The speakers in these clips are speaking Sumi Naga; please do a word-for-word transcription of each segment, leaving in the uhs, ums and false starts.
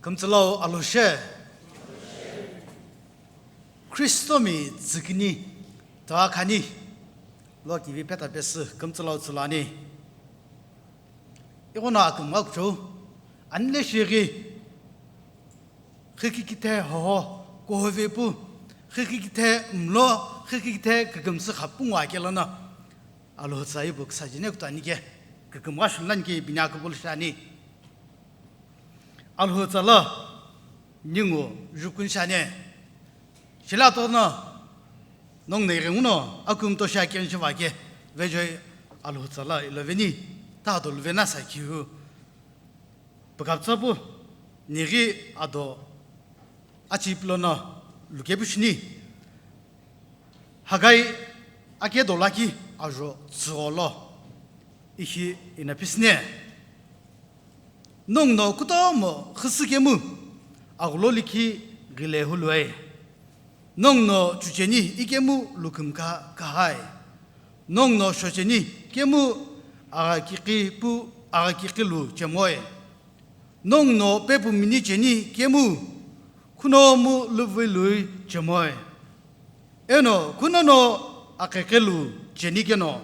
Kümtsülau alhushe. Khristomi tsükini, toakhani, lo kivi peta pesü kümtsülau tsülani. Ighono akümgha kuchou, ani le shighi, khikikithe hoho, kuhouvepu, khikikithe mlo, khikikithe kükümsü khapungu akelono, Alhou tsa ipu küsajine kutu ani ke, kükümgha shulani ke bini akübulu shiani. Alhou tsa lo, ningu jukun shiani. Shila tono, nongu nei renguno, akum to shia ken shiva ke, vejoi Alhou tsa lo iloveni, ta dolu vena sa kiu. Pükapütsa pu, nighi ado achipilono lukepu shini. Hagai ake dolaki ajo tsügholo. Ishi ina pisne. Nonguno kutomo khüsü kemu, aghulo likhi ghile huloi. Nonguno chucheni ikemu lukümka kahai. Nonguno shocheni kemu aghakikhi pu aghakikhi lu chemoi. Nonguno pepu mini cheni kemu khunomu luvui lui chemoi. Eno khunono akhekhe lu cheni keno,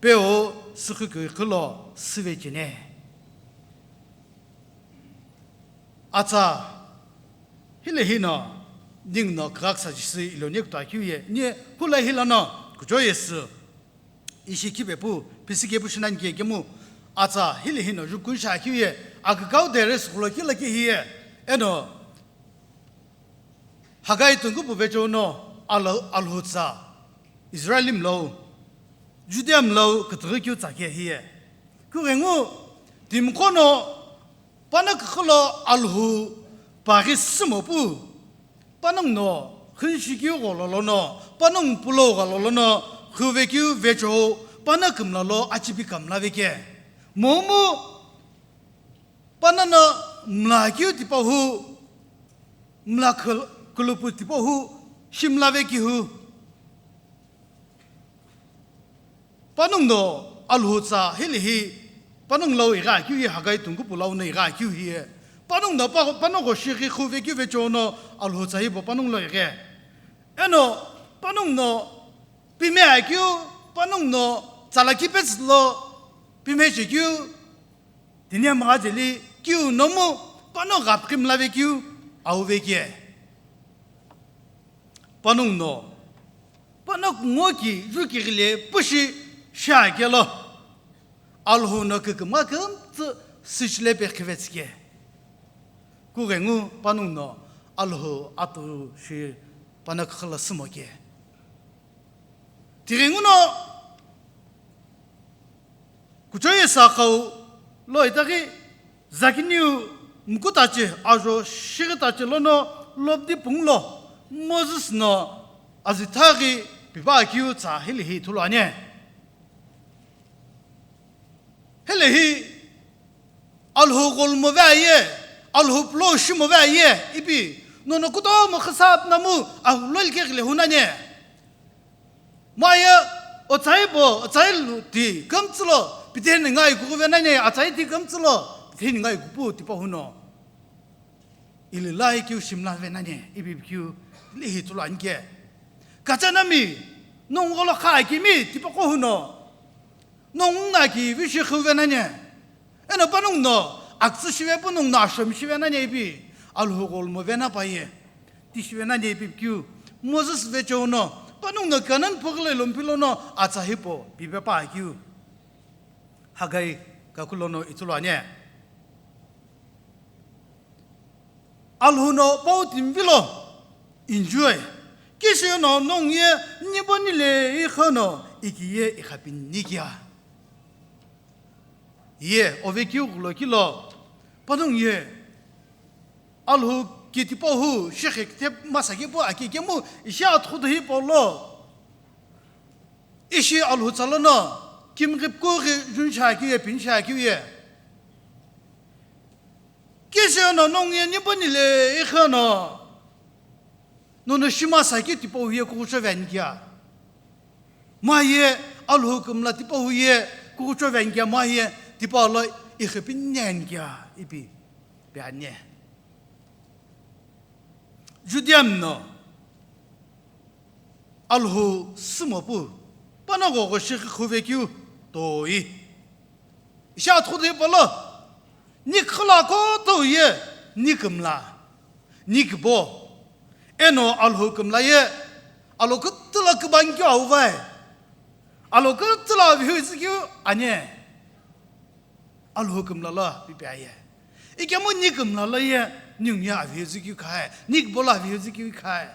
peo sükhükui khilo süve chene. Atsa, hile hino, ninguno kükaksa jisü iloni kuta kiu ye, nie hula hilano, kucho yesü. Ishi kibe pu, pisi kepu shinan ke kemu, atsa, hile hino, jukun sha kiu ye, akükau dere sukhulo kila ki hiye, eno, Hagai tungku pu vechou no, Alhou, Alhou tsa, Israel mlou, Judea mlou, kütüghü kiu tsa ke hiye. Kughengu, timkhono, Panongu kükhü lo Alhou paghi sümo pu. Panongu no khünshikeu gholo lono, panongu pulo gholo lono, khuvekeu vechou, panongu kümla lo achipi kümla veke. Momu, panongu no mlakeu tipahu, mla khul-, kulupu tipahu, shimla vekihu. Panongu no Alhou tsa hilihi, panongu lo igha keu hi Hagai tungku pu lo no igha keu hi. Panongu no pa-, panongu shighi khuve keu vechou no Alhou tsa hipau panongu lo ighe. Eno panongu no pime akeu, panongu no tsala kipetsu lo pime chekeu, tini amagha jeli keu nomu panongu ghapkhi mla vekeu, au veke. Panongu no, panongu ngo ki ju kighile pushi shia kelo, Alhou no kükümgha kümtsü süchile pe khivetsike. Kughengu panongu no Alhou atu shi panongu kükhü lo sümo ke. Tighenguno kuchoye sakhau lo itaghi zakiniu mkutache ajo shighitache lono lobdi punglo Moses no azithaghi pipa akiu tsa hilihi ithulu ani. Hilihi Alhou gholomo ve aye, Alhou pulo shimo ve aye, ipi, nono kutomo khasap namu, ahu lol ke ghile hunane. Maye, otsai bo, otsai lu ti, kümtsülo, piteni ngai kuku ve nane, atsai ti kümtsülo, piteni ngai kupu, tipa huno. Ili lai kiu shimla ve nane, ipi kiu, lihi tulo anke. Kachanami, nongolo kha kimi, tipa ko huno. Nongu na ki vishi khuve nani. Eno panongu no, aktsü shive pu nongu no ashomi shive nani ipi. Alhou gholomo ve na paye. Ti shive nani ipi kiu. Moses vechou no, panongu no Canaan phughle lompi lono atsa hipau, pipe pa kiu. Hagai kakulono ithulu ani. Alhou no pau timvilo enjoy. Kishiyo no nongu ye nibo nile ikhono ikiye ikhapini kia. Ye, ove kiu kulo kilo. Panongu ye. Alhou kitipo hu, shekhe kithe masa kipu aki kemu, ishi athudu hipau lo. Ishi Alhou tsa lono, kimghi pukughi jun shakeu ye, pin shakeu ye. Kishiyo no nongu ye nibo nile ikhono, nono shima sakeu tipau ye kukucho ve ani kia. Maye Alhou kümla tipau ye kukucho ve ani kia, maye tipau lo ikhipini ani kia, ipi pe ani. Judeami no Alhou sümo pu, pano ghogho shi khuve keu toi. Ishi athughü palo, ni khüla koto ye, ni kümla, ni kibo, eno Alhou kümla ye, alo kütüla kübani keu auvai, alo kütüla avihu zü keu anye. Alhou kümla lo pipe aye. Ikemu ni kümla lo ye, ningu ye avihu zü keu khae, ni kibo lo avihu zü keu khae.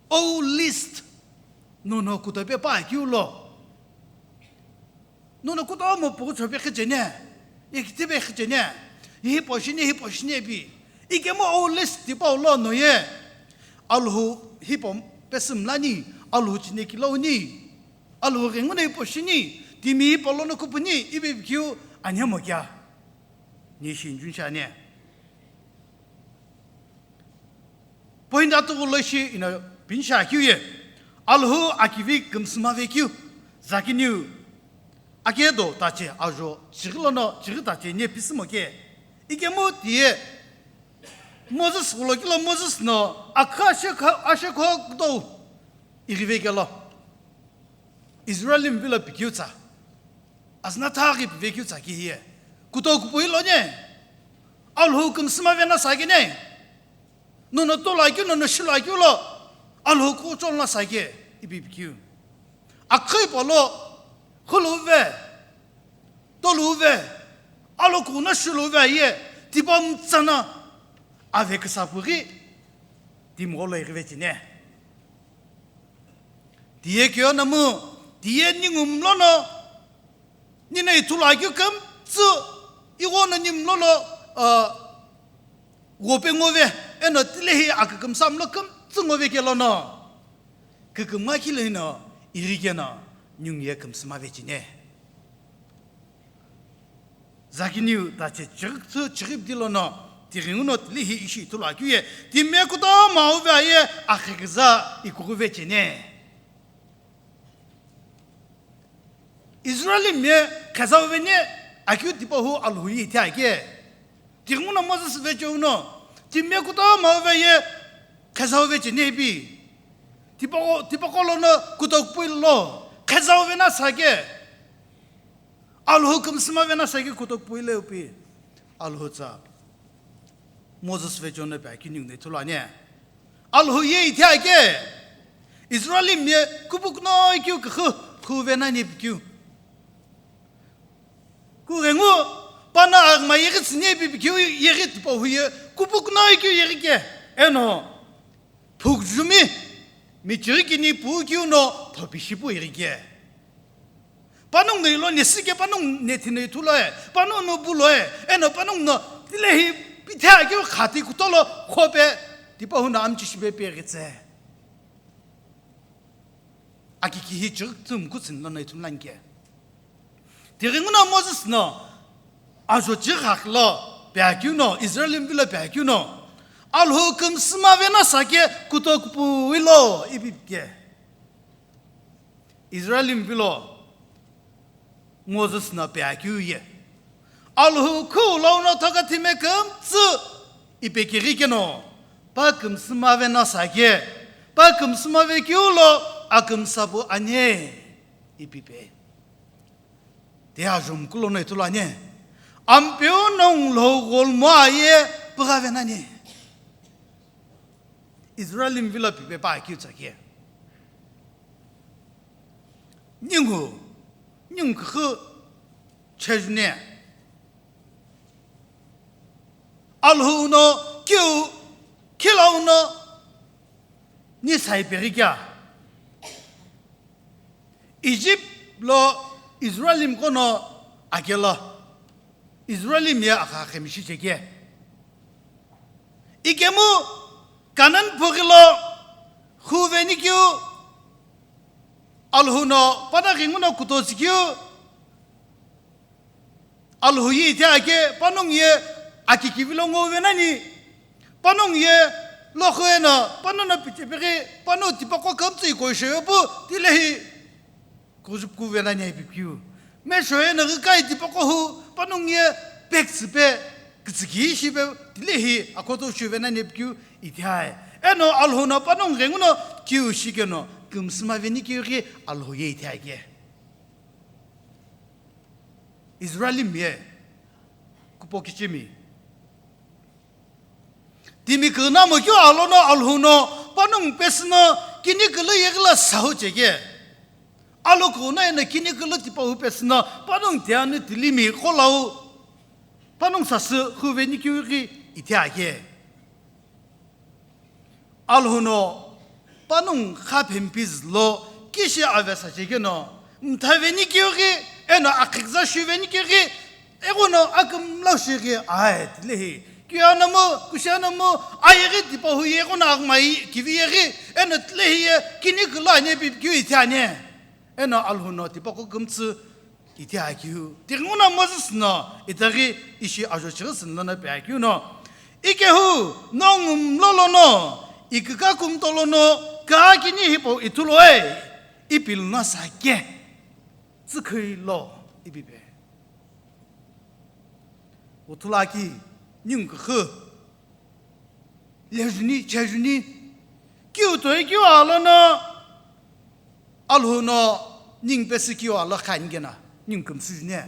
Old list. Nono kutope pa keu lo. Nono kutomo puku chope khichene. Ye kitipe khichene. Ye hipau shini, hipau shini pi. Ikemu old list tipau lo no ye. Alhou hipau pesü mlani, Alhou chine kilo ni. Alhou ghenguno hipau shini, timi hipau lono kupuni, ipi keu anyamo kea. Ni shi njun shane. Point atughu lo ishi ino pinisha keu ye. Alhou akivi kümsüma ve keu. Zakiniu. Ake do tache ajo, chighi lono, chighi tache nye pisümo ke. Ikemu tiye. Moses ghulo kilo Moses no, akha ashe kha, ashe kho kutou. Ighive kelo. Israelimi vilo pikeu tsa. Azüna thaghi pive keu tsa ki hiye. Kutou kupui lo nye. Alhou kümsüma vena sa ke ne. Nono tolo akeu, nono shilo akeu lo. Alhou kuchon la sa ke. Ipi pikeu. Akhai palo. Khulu ve. Tolu ve. Alo kuno shilo ve ye. Tipa mtsana. Ave kisa pughi. Timi gholo ighive chine. Tiye keo namu, tiye ningu mlono, nino ithulu akeu kümtsü, ighono ni mlono, uh, ghope ngove, eno tilehi akükümsa mlo kümtsü ngove kelo no, kükümgha kilo ino, ighi keno, ningu ye kümsüma ve chine. Zakiniu tache chighi kütsü chighi pidi lono, tighi nguno tilehi ishi ithulu akeu ye, timi kutomo auvea ye, akhe küza ikughuve chene. Israelimi ye khezau veni akeu tipahu Alhou ye ithe ake. Tighi nguno Moses vecheo no, timi kutomo auvea ye khezau ve chene pi. Tipaqo, tipaqo lono kutou kupui lo, khezau vena sa ke. Alhou kümsüma vena sa ke kutou kupui le upi. Alhou tsa. Moses vecheo no pe akeu ningu no ithulu ane. Alhou ye ithe ake. Israelimi ye kupukuno ikeu kükhu, khu vena ni pikeu. Kughengu, pano aghima yeghi tsüni ipi pikeu yeghi tipahu ye, kupukuno ikeu yeghi ke. Eno. Phukjumi, michighi kini pu keu no thopishi pu ighi ke. Panongu no ilo nesi ke panongu nethi no ithu lo e, panongu no bu lo e, eno panongu no tilehi pithe akeu khati kutolo khope, tipahu no amchi shipe pe ighi tse. Aki kihi chighi tsü mkutsin lono ithulu ani ke. Tighi nguno Moses no ajo chighi lo pe akeu no, Israelimi vilo pe akeu no, Alhou kümsüma vena sa ke kutou kupui lo ipi ke. Israelimi vilo Moses no pe akeu ye. Alhou khu lo no thaka thime kümtsü ipe kighi keno, pa kümsüma vena sa ke, pa kümsüma ve keu lo akümsa pu ane ipi pe. Te ajumku lono ithulu ane. Ampeu nongu lo gholomo aye pügha vena ne. Israelimi vilo pipe pa akeu tsa ke. Ningu, ningu kükhu chejune. Alhou no keu, khila uno ni sai peghi kea. Egypt lo Israelimi qo no akelo, Israelimi ye akha khemishi cheke. Ikemu Canaan phughi lo khu veni keu, Alhou no pano ghenguno kutosi keu, Alhou ye ithe ake, panongu ye aki kivi lo ngo venani, panongu ye lokhu eno, pano no pichipighi, pano tipaqo kümtsü ikoishoyo pu, tilehi kujup ku venani ipi pikeu. Mesho eno ghikai tipaqo hu, panongu ye pektsü pe, kütsüki shi pe, tilehi akoto shu venani ipi keu, ithe ae. Eno Alhou no panongu ghenguno keu shikeno kümsüma veni keu ghi Alhou ye ithe ake. Israelimi ye kupo kichimi. Timi künamo keu alono Alhou no panongu pesüno kini külü yeghi lo sahu cheke. Alo kuno eno kini külü tipau pesüno panongu tiani tilimi qolau panongu sasü hu veni keu ghi ithe ake. Alhou no panongu kha phempi zülo kishi avesa chekeno, mtha veni keu ghi, eno akhiküza shu veni keu ghi, eghono akümla shi ghi ae tilehi. Kiu anamu, kushi anamu, ayeghi tipau ye eghono aghumai kivi yeghi, eno tilehi ye kini külü ani ipi keu ithe ani. Eno Alhou no tipaqo kümtsü ithe akeu. Tighenguno Moses no itaghi ishi ajo chighi sünlono pe akeu no, ikehu no ngumlo lono, iküka kumto lono, kakini hipau ithulu e, ipi luna sa ke, tsükhui lo, ipi pe. Uthulaki, ningu küxü. Lejuni, chejuni. Kiu toi kiu alono, Alhou no ningu pesü kiu alo kha ani keno, ningu kümsü juni.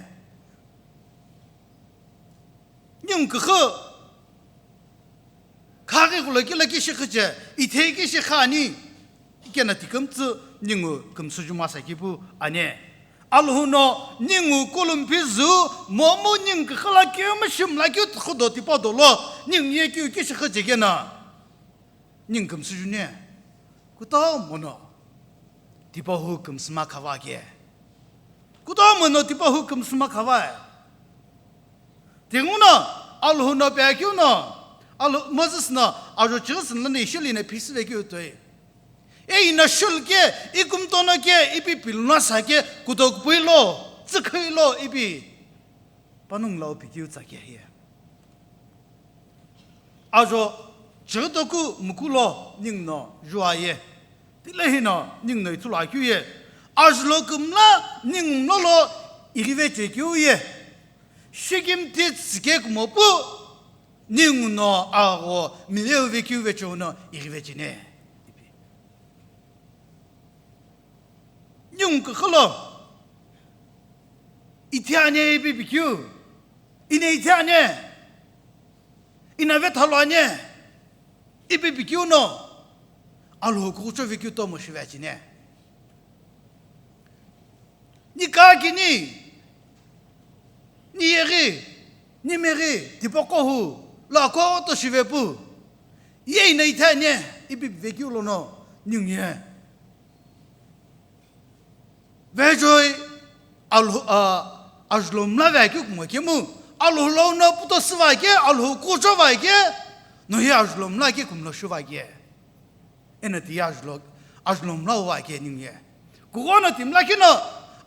Ningu küxü. Khaghi kulo kilo kishi khüche, ithei kishi kha ani. Ikena tikümtsü ningu kümsü juma sa kipu ani. Alhou no ningu kulumpi zu momu ningu küxü la keu mishim la keu tükhu do tipau dolo ningu ye keu kishi khüche keno. Ningu kümsü juni. Kutomo no tipau hu kümsüma khava ke. Kutomo no tipau hu kümsüma khava. Tighenguno Alhou no pe akeu no, Alhou, Moses no ajo chighi sünlono ishili no phisüve keu toi. E ino shulu ke, ikumtono ke, ipi piluna sa ke, kuto kupui lo, tsükhui lo, ipi panongu lau pikeu tsa ke ye. Ajo chighi toku muku lo ningu no jua ye. Tilehi no ningu no ithulu akeu ye. Ajo lo kümla ningu mlo lo ighive chekeu ye. Shikimthi tsike kumopu ningu no agho mileu vekeu vecheu no ighive cheni. Ningu küxü lo, ithe ani ipi pikeu, ino ithe ani, ino vethalu ani, ipi pikeu no, Alhou kuchou vekeu tomo shive cheni. Ni kakini, ni yeghi, ni meghi, tipaqo hu, lo akoto shive pu, ye ino ithe ani, ipi vekeu lono, ningu ye. Vejoi Alhou, a, ajo lo mla vekeu kumo kemu, Alhou lo no puto süva ke, Alhou kuchou va ke, no ye ajo lo mla ke kumlo shuva ke. Eno ti ye ajo lo, ajo lo mla uva ke ningu ye. Kughono timla keno,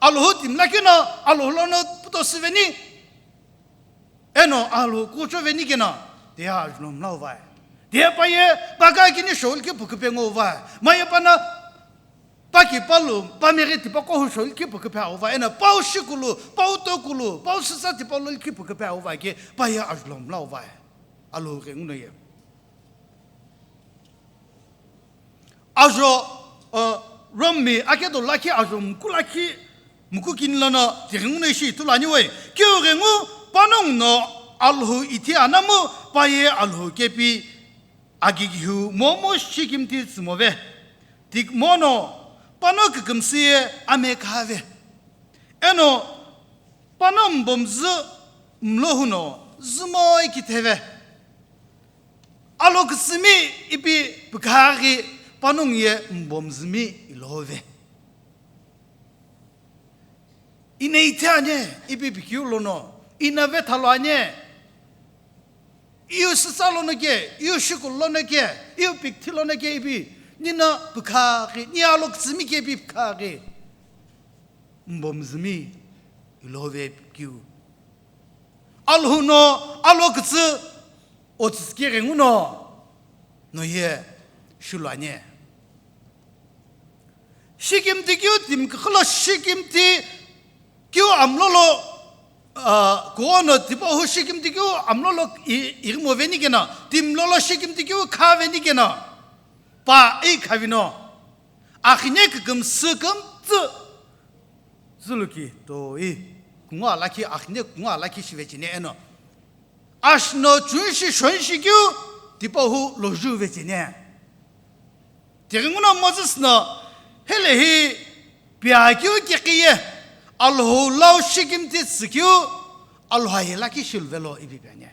Alhou timla keno, Alhou lo no puto süveni. Eno Alhou kuchou veni keno, tiye ajo lo mla uva. Tiye pa ye, pa kakini shou likhi puküpe ngo uva. Ma ye pa no, pa ki pa lu, pa meghi tipaqo hu shou likhi puküpe uva. Eno pau shikulu, pau tokulu, pau süsa tipau lo likhi puküpe uva ke, pa ye ajo lo mla uva. Alhou ghenguno ye. Ajo, uh, Rome mi akedo lakhi ajo muku lakhi muku kini lono tighenguno ishi ithulu ani we. Keu ghengu panongu no Alhou ithi anamu pa ye Alhou kepi agigihu momu shikimthi tsümove. Tighi mono pano kükümsü ye ame khave. Eno pano mbomzü mlo huno zümo ikitheve. Alo kütsümi ipi pükha ghi panongu ye mbomzümi ilove. Ino ithe ani ipi pikeu lono, ino vethalu ani, iu süsa lono ke, iu shikulu lono ke, iu pikthi lono ke ipi, nino pükha ghi, ni alo kütsümi ke ipi pükha ghi mbomzümi ilove keu. Alhou no alo kütsü otsütsü ke ghenguno no ye shulu ani. Shikimthi keu timi küxü lo shikimthi keu amlo lo, ah, kuono tipau hu shikimthi keu amlo lo i-, irimo veni keno, timi lo lo shikimthi keu kha veni keno. pa ikhavino, akhine kükümsü kümtsü züluki toi, kungu alakhi, akhine kungu alakhi shivecheni eno, ashno chunshi shonshi keu tipahu loju vecheni. Tighenguno Moses no, helehi piakeu keqiye, Alhou lau shikimti tsükeu, Alhou aye lakhi shiluvelo ipi piani.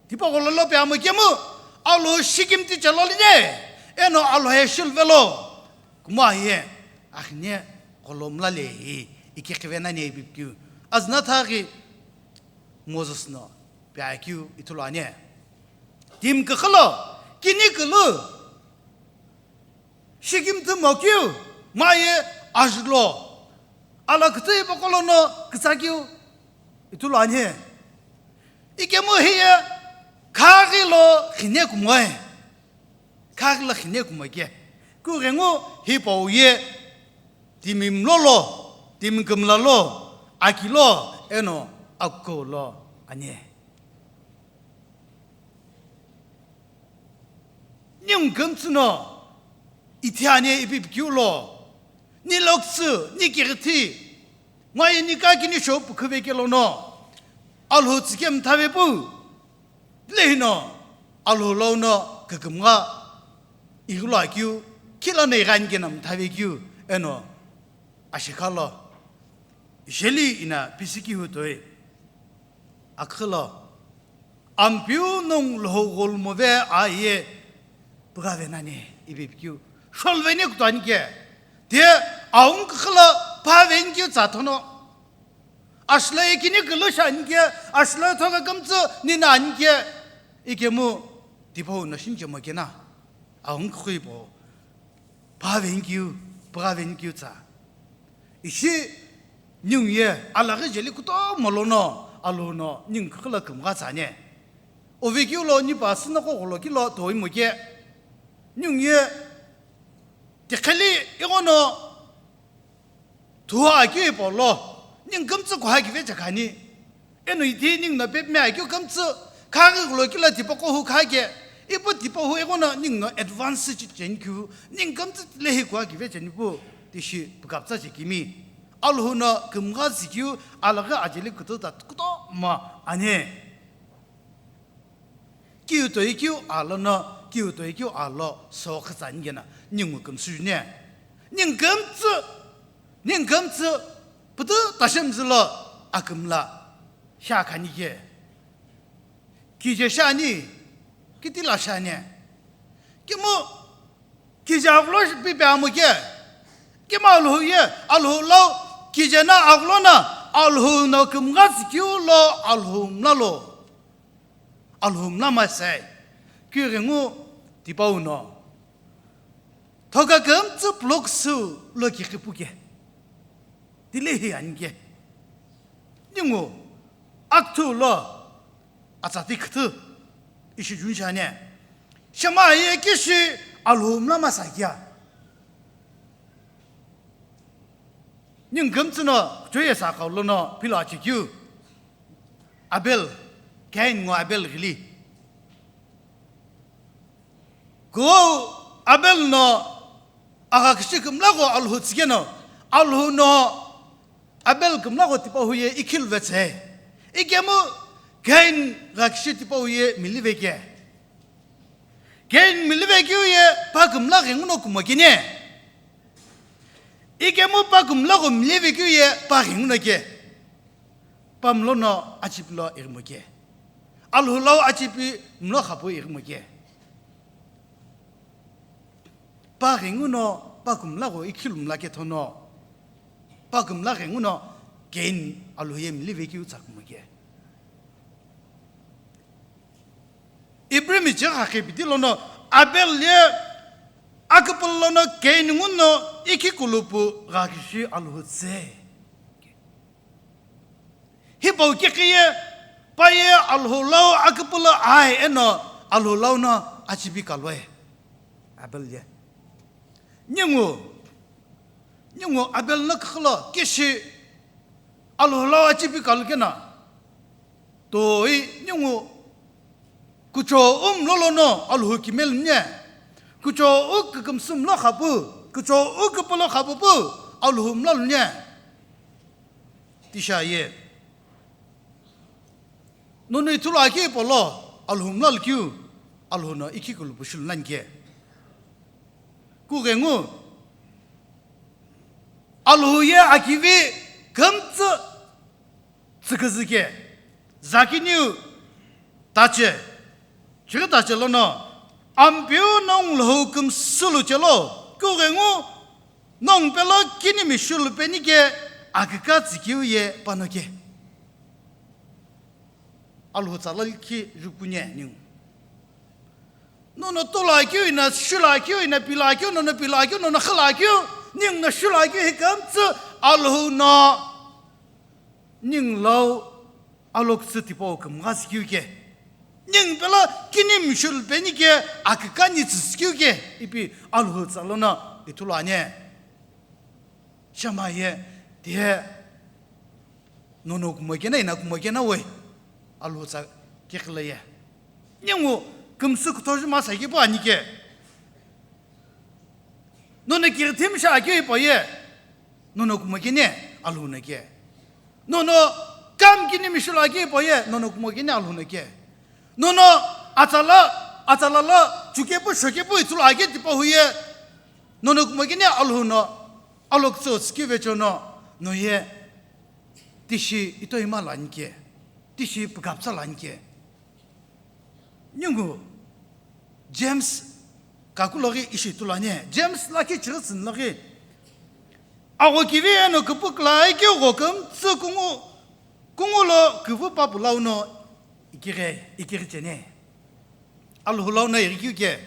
Tipahu lolo piamo kemu, Alhou shikimti chalolini, eno Alhou aye shiluvelo, kumo aye, akhine kolomla lehi, ikeqive nani ipi pikeu. Azüna thaghi Moses no, piakeu ithulu ani. Timi küxü lo, kini külu, shikimti mokeu, maye ajulo, ala kütü ipaqo lono kütsakeu ithulu ani. Ikemu hiye, khaghi lo khine kumoe. Khaghi lo khine kumoe ke. Kughengu hipau ye, timi mlo lo, timi kümla lo, aki lo, eno akuko lo ani. Ningu kümtsü no, ithi ani ipi pikeu lo, ni lokütsü, ni kighithi, ngoye ni kakini sho pukhuve kelo no, Alhou tsüke mthave pu, lehi no, Alhou lau no kükümgha ighulo akeu, khila no ighani kena mthave keu, eno ashekha lo, isheli ina pisiki hu toi, akhu lo, Ampeu nongu Alhou gholomo ve aye püghave nani ipi pikeu. Sholuve ni kutu ani ke. Ti aghungu küxü lo püghave ni keu tsa thono. Ashlo ye kini külu shi ani ke, ashlo ye thoka kümtsü nina ani ke. Ikemu tipahu no shinchemo kena. Aghungu küxü hipau. Püghave ni keu, püghave ni keu tsa. Ishi ningu ye alaghi jeli kutomo lono, Alhou no ningu küxü lo kümgha tsani. Ovekeu lo nipa süna qo gholo kilo toimo ke. Ningu ye tiqheli ighono thuha akeu hipau lo, ningu kümtsü kuha kive chekhani. Eno ithi ningu no pepime akeu kümtsü, khaghi gholo kilo tipaqo hu kha ke, ipu tipahu ighono ningu no advance che cheni keu, ningu kümtsü lehi kuha kive cheni pu, tishi pükaptsa che kimi. Alhou no kümgha tsikeu, alaghi ajeli kututa kutomo ani. Kiu toi kiu alo no, kiu toi kiu alo so khütsa ani kena, ningu kümsü juni. Ningu kümtsü, ningu kümtsü, putu tashemzü lo akümla. Sha khani ke. Kije shani, kitila shani. Kimu, kije aghülo pipe amu ke. Kimu Alhou ye, Alhou lau, kije na aghülo na, Alhou no kümgha tsikeu lo, Alhou mla lo. Alhou mla ma sai. Kughengu tipahu no. Thoka kümtsü puloküsü lo kiqipu ke. Tilehi ani ke. Ningu, aküthu lo, atsati kütü, ishi junshi ani. Shema ye kishi Alhou mla ma sa kea. Ningu kümtsü no, kuchoye sa kau lono, pilo achekeu. Abel, Cain ngo Abel ghili. Kuo Abel no aghakishi kümlagho Alhou tsükeno, Alhou no Abel kümlagho tipahu ye ikhilu vetsü. Ikemu Cain ghakishi tipahu ye milive ke. Cain milive keu ye pa kümla ghenguno kumo kene. Ikemu pa kümlagho milive keu ye pa ghenguno ke. Pa mlo no achipi lo ighimo ke. Alhou lau achipi mlo khapu ighimo ke. Pa ghenguno pa kümlagho ikhilu mla ke thono. Pa kümla ghenguno Cain Alhou ye milive keu tsa kumo ke. Ibrahim ichighi ghakhi piti lono Abel ye aküpülü lono Cain nguno ikhi kulupu ghakishi Alhou tse. Hipau kiqi ye, pa ye Alhou lau aküpülü ai eno Alhou lau no achipi kaloi. Abel ye. Ningu, ningu Abel no küxü lo kishi Alhou lau achipi kalu kena. Toi ningu kucho umlo lono Alhou kimelu nye. Kuchou kükümsü mlo khapu, kuchou küpülo khapu pu, Alhou mla luni. Tisha ye. Nono ithulu akeu polo, Alhou mla lukeu, Alhou no ikhi kulupu shulu nani ke. Kughengu, Alhou ye akivi kümtsü tsüküzü ke, zakiniu tache, chighi tache lono, Ampeu nongu Alhou kümsü luchelo, kughengu nongu pelo kinimi shulu peni ke, aküka tsükeu ye pano ke. Alhou tsa lakhi jukuni ningu. Nono tolo akeu ina, shulu akeu ina, pilo akeu, nono pilo akeu, nono khülo akeu, ningu no shulu akeu hi kümtsü Alhou no ningu lo alokütsü tipau kümgha sikeu ke. Ningu pelo kinimi shulu peni ke akükani tsü keu ke ipi Alhou tsa lono ithulu ani. Shamaye tiye nono kumo kena ina kumo kena we Alhou tsa kekhle ye. Ningu kümsü kuthoju masa ke pu ani ke. Nono kighitim sha akeu ipo ye. Nono kumo kene Alhou no ke. Nono kam kinimi shulu akeu ipo ye. Nono kumo kene Alhou no ke. Nono atsala, atsala lo chukepu shokepu ithulu akeu tipau ye. Nono kumo kene Alhou no alokütsü tsükeu vecho no, no ye tishi itoima lani ke. Tishi pükapsa lani ke. Ningu James kaku loghi ishi ithulu ani. James lakhi chighi tsüni loghi. Agho kivi eno küpükülai keu gho kümtsü kungu, kungu lo küvü papu lau no ikighi, ikighi cheni. Alhou lau no ighi keu ke.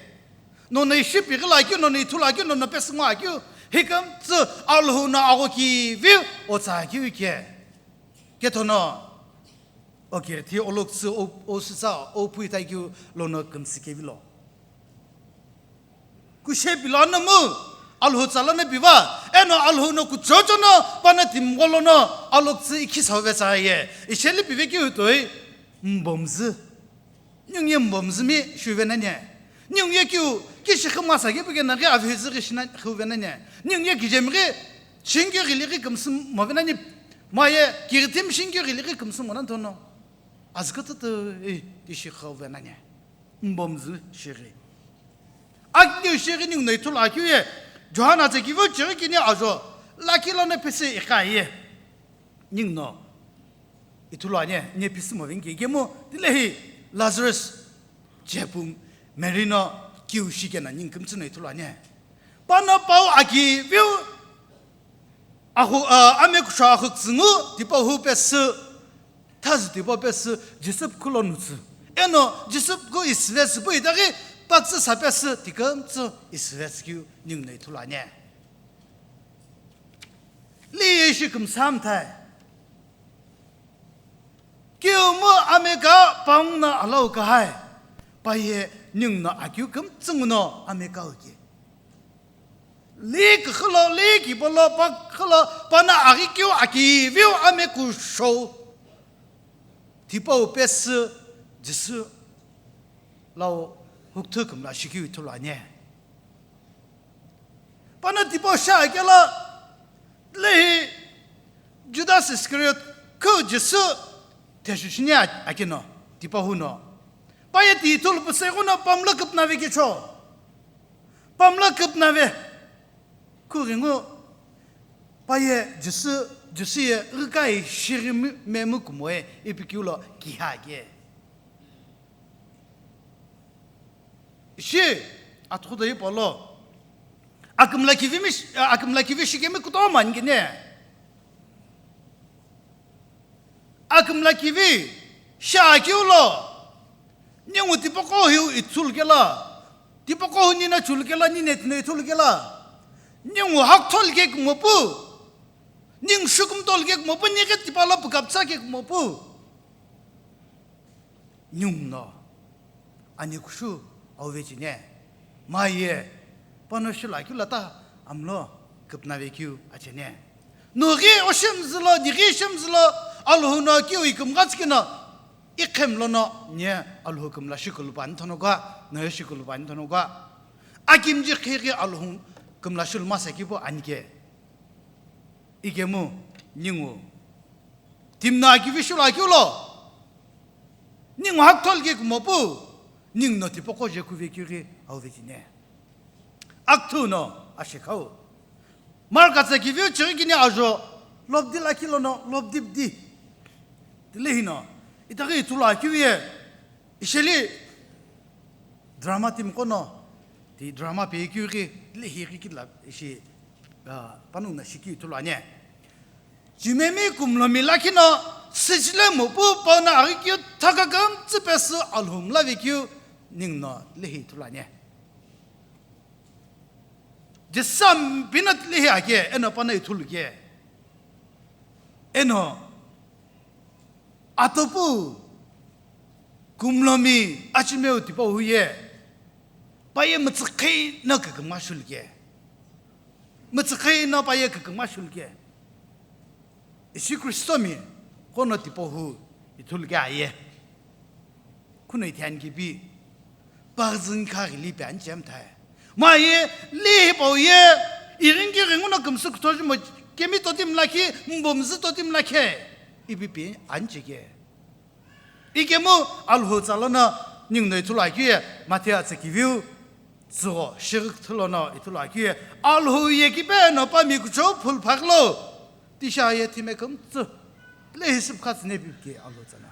Nono ishi pighi lakeu, nono ithulu akeu, nono pesü ngo akeu. Hi kümtsü Alhou no agho kivi otsa keu ke. Kethono. Okirthi olokütsü o, osüsa, ophui taikeu lono kümsü kevilo. Kushe pilo anamu, Alhou tsa lono piva, eno Alhou no kuchocho no, pano timgho lono, alokütsü ikhi sauve tsa ye, isheli pive keu toi, mbomzü. Ningu ye mbomzümi shuve nani. Ningu ye keu, kishi khimasa kepu kena ghi avhizü ghi shina khuve nani. Ningu ye kijemi ghi, shingkeu ghili ghi kümsü move nani. Maye, kighitim shingkeu ghili ghi kümsü mona tono. Azükütütü, eh, tishi khauve nani. Mbomzü shighi. Akiniu shighi ningu no ithulu akeu ye. Johana tsa kivu chighi kini ajo. Lakhi lono pisi iqa ye. Ningu no ithulu ani, ne pisi moveni ke kemu, tilehi Lazarus chepu Mary no kiu shikena ningu kümtsü no ithulu ani. Pano pau akiviu Ahu, a, ame kusho ahu kuzüngu tipau hu pesü, thazü tipau pesü, Jisü pukhu lo nutsü. Eno Jisü pukhu isüvesü pu itaghi pakütsü sa pesü, tikümtsü isüvesü keu ningu no ithulu ani. Li ishi kümsam thai. Keu mu ame ka pangu no alau kahai. Paye ningu no akeu kümtsü ngu no ame ka uki. Li küxü lo, li kibo lo, pa küxü lo, pano aghi keu akiviu ame kusho. Tipau pesü Jisü lau hukuthu kümla shikeu ithulu ani. Pano tipau sha kelo, lehi Judas Iscariot keu Jisü teshu shini a-, akeno, tipau hu no. Paye ti ithulu püsü ighono pamlo küpnave kecho. Pamlo küpnave. Khughengu paye Jisü, Jisü ye ghikai shighi mi-, memu kumoe ipi keu lo kiha ke. Ishi, atughudo hipau lo. Akümla kivi mi sh-, akümla kivi shikemi kutomo ani kene. Akümla kivi shi akeu lo. Ningu tipaqo hiu ithulu kelo. Tipaqo hu nino chulu kelo, nino tino ithulu kelo. Ningu hakthol ke kumopu. Ningu shukumtol ke kumopu, nighe tipau lo pukapsa ke kumopu. Ningu no ani kushu auve chine. Maye, pano shilakeu lata amlo küpnave keu achene. Nughi oshimzü lo, nighi shimzü lo, Alhou no keu ikümgha tsükeno, iqhem lono, nye Alhou kümla shikulu pani thonokwa, noye shikulu pani thonokwa. Akimji qheghi Alhou kümla shulu masa kipu anike. Ikemu ningu timi no akivi shulu akeu lo. Ningu hakthol ke kumopu, ningu no tipaqo je kuve keu ghi auve tine. Akthu no ashekhau. Mark atsa kiviu chighi kini ajo lobdi lakhi lono lobdi bdi. Tile hino. Itaghi ithulu akeu ye. Isheli drama team qono. Ti drama pe keu ghi tile hi ghi kila ishi, ah, panongu na shikeu ithulu ane. Jumemi kumlomi lakhi no sijile mupu pau no aghi keu thaka kümtsü pesü Alhou mla ve keu ningu no tile hi ithulu ane. Jisam pino tile hi ake, eno pano ithulu ke. Eno atopu kumlomi achimeu tipau ye. Paye mütsüqhei no kükümgha shulu ke. Mütsüqhei no paye kükümgha shulu ke. Ishi Kristomi qono tipau ithulu ke aye. Khuno ithiani kipi. Pazün kha ghili pe ani chem thai. Ma ye, le hipau ye, irinki ringu no kümsü kutho mo kemi totim lakhi, mbomzü totim lakhe. Ipi pi ani cheke. Ikemu Alhou tsa lono ningu no ithulu akeu ye, Matthew atsa kiviu, tsügho, shighi küthü lono ithulu akeu ye, Alhou ye kipe no pami kuchou phulu phaklo. Tisha ye thime kümtsü. Le hisip khatsü ne bibke Alhou tsa na.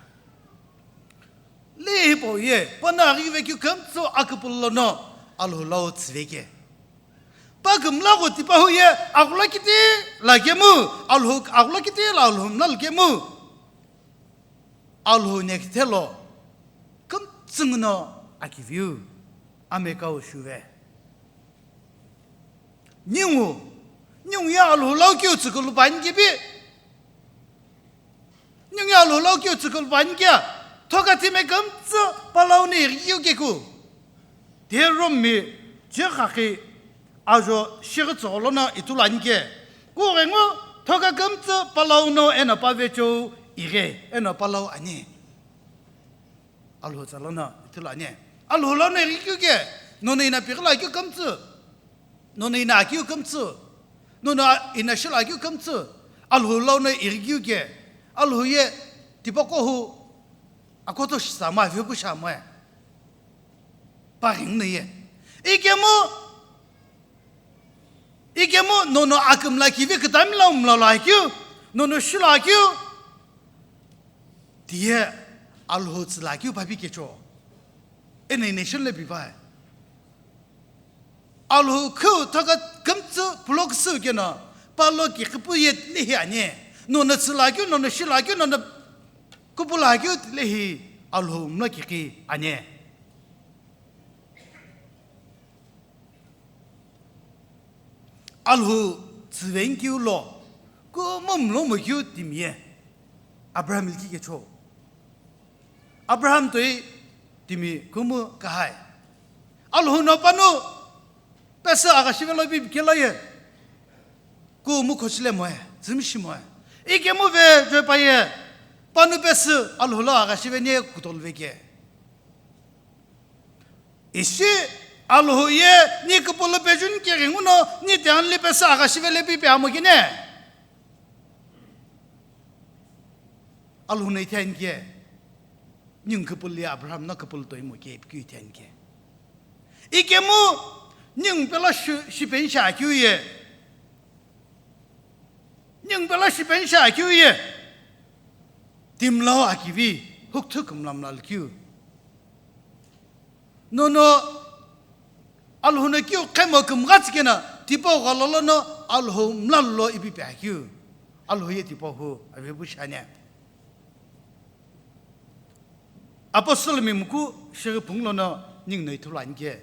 Le hipau ye, pano aghi ve keu kümtsü aküpülo lono Alhou lau tsüve ke. Pa kümla gho tipau ye, aghula kiti lakemu, Alhou aghula kiti la Alhou mla lakemu. Alhou nekithe lo, kümtsü nguno akiviu, amekau shuve. Ningu, ningu ye Alhou lau keu tsükulu panikipi. Ningu ye Alhou lau keu tsükulu panikia, thoka thime kümtsü palau no ighi keu keku. Te Rome mi che khakhi ajo shighi tsügho lono ithulu anike. Kughengu thoka kümtsü palau no eno pavecheu ighi, eno palau ani. Alhou tsa lono ithulu ani. Alhou lau no ighi keu ke, nono ina pighila keu kümtsü. Nono ina akeu kümtsü. Nono a-, ina shila keu kümtsü. Alhou lau no ighi keu ke. Alhou ye tipaqo hu akoto shisa ma, vepu sha ma. Paghingu no ye. Ikemu Ikemu nono akümla kivi kütami lau mla lo akeu, nono shilo akeu, tiye Alhou tsüla akeu papi kecho. Eno ina shilo le pipai. Alhou khu thoka kümtsü pulo küsü keno, palo kiqipu ye tile hi ani. Nono tsüla akeu, nono shilo akeu, nono kupula akeu tile hi Alhou mla kiqi ani. Alhou tsüveni keu lo, kumu mlo mo keu timi ye, Abraham likhi kecho. Abraham toi timi kumu kahai. Alhou no panu pesü agha shive lo bi kelo ye. Kumu khochile moe, tsümshi moe. Ikemu ve joi pa ye, panu pesü Alhou lo agha shive ni kutolu ve ke. Ishi Alhou ye ni kupulu pejuni keghenguno ni tianli pesü agha shive le pipe amo kine. Alhou no ithiani ke. Ningu kupulu ye Abraham no kupulu toimo ke ipi keu ithiani ke. Ikemu ningu pelo shi-, shipeni shi akeu ye. Ningu pelo shipeni shi akeu ye. Timi lau akivi, hukuthu kümla mla likeu. Nono Alhou no keu khemo kümgha tsikena, tipau ghalolo no Alhou mla lo ipi pe akeu. Alhou ye tipau hu, avepu shani. Apostle mi muku shighi phungu lono ningu no ithulu ani ke.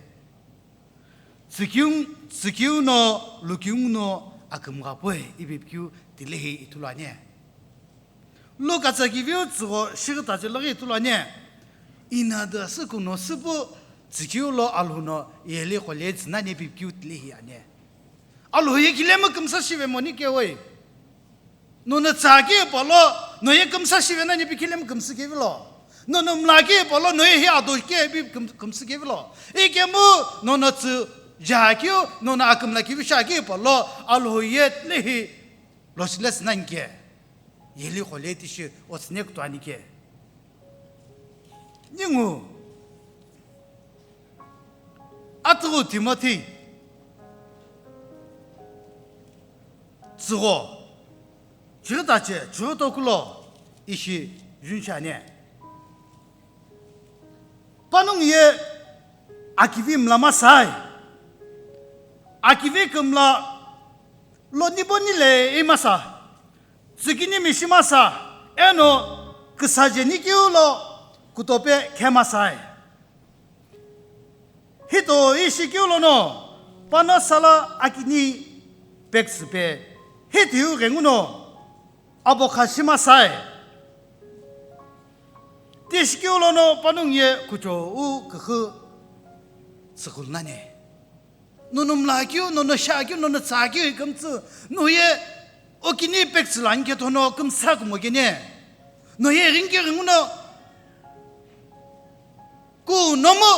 Tsükeu, tsükeu no, lukeu no akümgha pue ipi keu tile hi ithulu ani. Luke atsa kiviu tsügho shighi tachi loghi ithulu ani. Ina de süku no süpu tsükeu lo Alhou no yeli qole tsünani ipi keu tile hi ani. Alhou ye kilemu kümsa shive moni ke oi. Nono tsüa ke polo, noye kümsa shive nani ipi kilemu kümsü kevi lo. Nono mla ke polo, noye hi ado ke ipi küm-, kümsü kevi lo. Ikemu, nono tsü Jahakeu nono akümla kivi shakeu palo Alhou ye lehi losilesi nani ke. Yeli khole tishi otsüne kutuani ke. Ningu atüghü Timothy tsügho chiritache chiritokulo ishi junshane. Panongu ye akivi mla masai. Akivi kümla lo nibo nile imasa. Tsükini mishi masa. Eno küsaje nikeu lo kutope khe masai. Hito ishi keu lono pano sala akini pektsüpe. Hithiu ghenguno abokha shimasai. Tishikeu lono panongu ye kuchou küxü tsüghülnani. Nono mlakeu, nono shakeu, nono tsakeu hi kümtsü. No ye okini pektsüla ani kethono kümsa kumo kene. No ye ringkeu ghenguno kunomu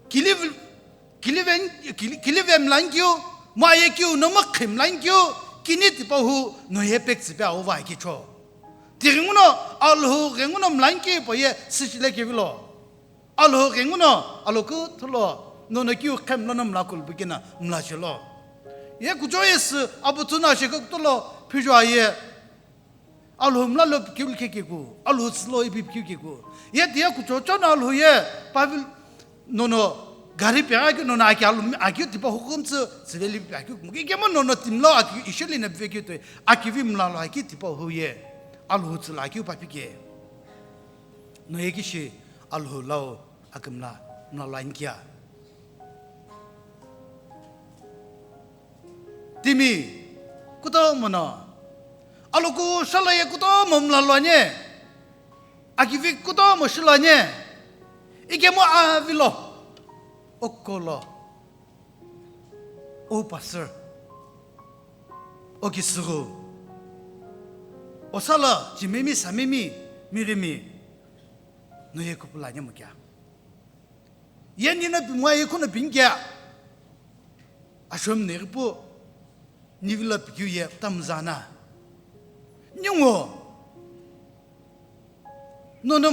kiliv-, kiliven-, kili-, kilive mlankeu, maye keu nomu khimlankeu, kini tipahu no ye pektsüpe auva kicho. Tighenguno Alhou ghenguno mlankeu po ye süchile kevilo. Alhou ghenguno aloku thulo, nono keu khem lono mla kulbukena mla chelo. Ye kucho ye sü abu thuno ashekok thulo, phijo aye. Alhou mla lo pikeu khe keku, Alhou tsülo ipi pikeu keku. Ye tiye kuchocho no Alhou ye, Pavel nono gari pegha keu nono aki Alhou, aki tipa hukum tsü, tsüveli pegha keu. Muke kemo nono timlo aki isheli na pivekeu toi, akivi mla lo aki tipa hu ye, Alhou tsülo aki papi ke. No ye kishi Alhou lau akümla mla lo ani kia. Timi kutomo no aloku shalaye kutomo mla lo ani. Akivi kutomo shilo ani. Ikemu avilo. Okolo. O pastor. O kisüghü. O sala chimemi samemi mirimi. No ye kupula ani mo kia. Ye nino pimwa ye kuno pingkea. Ashom neripu nivilo pikeu ye tamzana. Ningo nono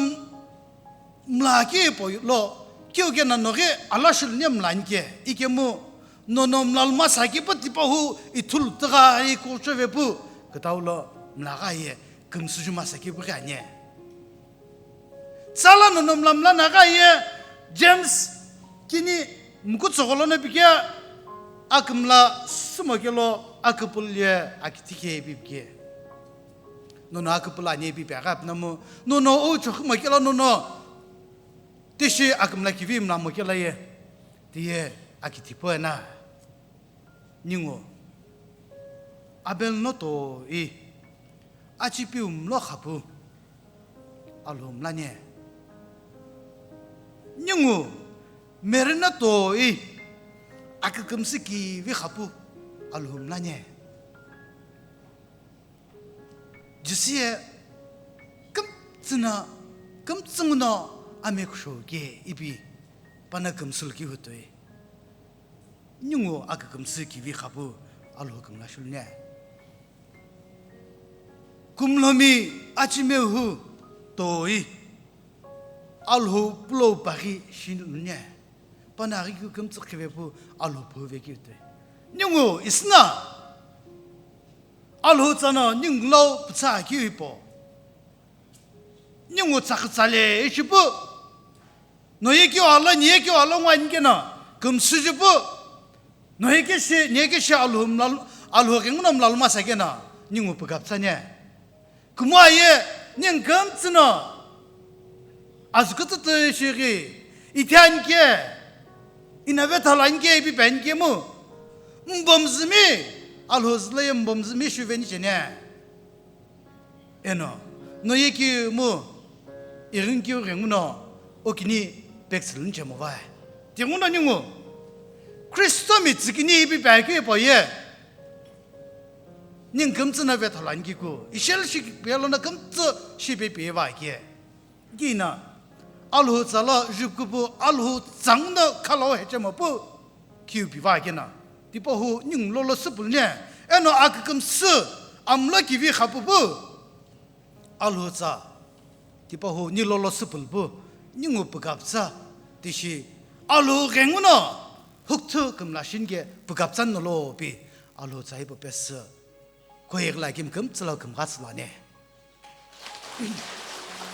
mla ke po lo keu ke na no ghe ala shil ne mla nke ikemu nono mla luma sa ke po tipa hu ithulu tügha iko chove pu kütau lo mla gha ye kümsüju masa ke pu gha ne. Tsala nono mla mla na gha ye James kini mkutsogholo no pike akümla sumo kelo aküpül ye akitike pipike. Nono aküpül ani pipi agha pinamu nono ucho khimo kelo nono tishi akümla kivi mla mo kela ye tiye akitipo ena. Ningu Abel no toi achipiu mlo khapu Alhou mlane. Ningu Mary no toi akükümsü kivi khapu Alhou mlane. Jisü ye kümtsü no kümtsü nguno ame kusho ke ipi pana kümsü lo ki hutoi. Ningu akükümsü kivi khapu Alhou kümla shulune. Kumlomi achimeu hu toi Alhou pulo paghi shinune. Pana aghi keu kümtsü khive pu Alhou phu ve keu toi. Ningu isna Alhou tsano ningu lau pütsa keu ipo. Ningu tsakütsale ishi pu. No ye keu alo, ni ye keu alo ngwa ani keno, kümsüju pu. No ye keshi, ni ye keshi Alhou mla, Alhou ghenguno mla luma sa keno, ningu pükapütsane. Kumua ye, ningu kümtsü no, azükütütü shighi, ithi ani ke, inave thalo ani ke, ipi pe ani ke mu, mbomzümi, Alhou zülo ye mbomzümi shuveni chene. Eno, no ye keu mu, ighini keu ghenguno, okini pektsüluni chemo vai. Tinguno ningu, Kristo mi tsükini ipi pe keu ipo ye. Ningu kümtsü no vethalo ani kiku, ishel shi pe lono kümtsü shi pe pe va ke. Kina, Alhou tsalo jukupu, Alhou tsang no khalo hechemo pu. Kiu piva kena, tipahu ningu lolo süpülüne, eno akükümsü amlo kivi khapupu. Alhou tsa, tipahu ni lolo süpülüpu, ningu pükapütsa, tishi Alhou ghenguno, hukuthu kümla shinike pükapütsa nolo pi, Alhou tsa hipau pesü. Koyek la kimküm tsülau kümgha tsülane.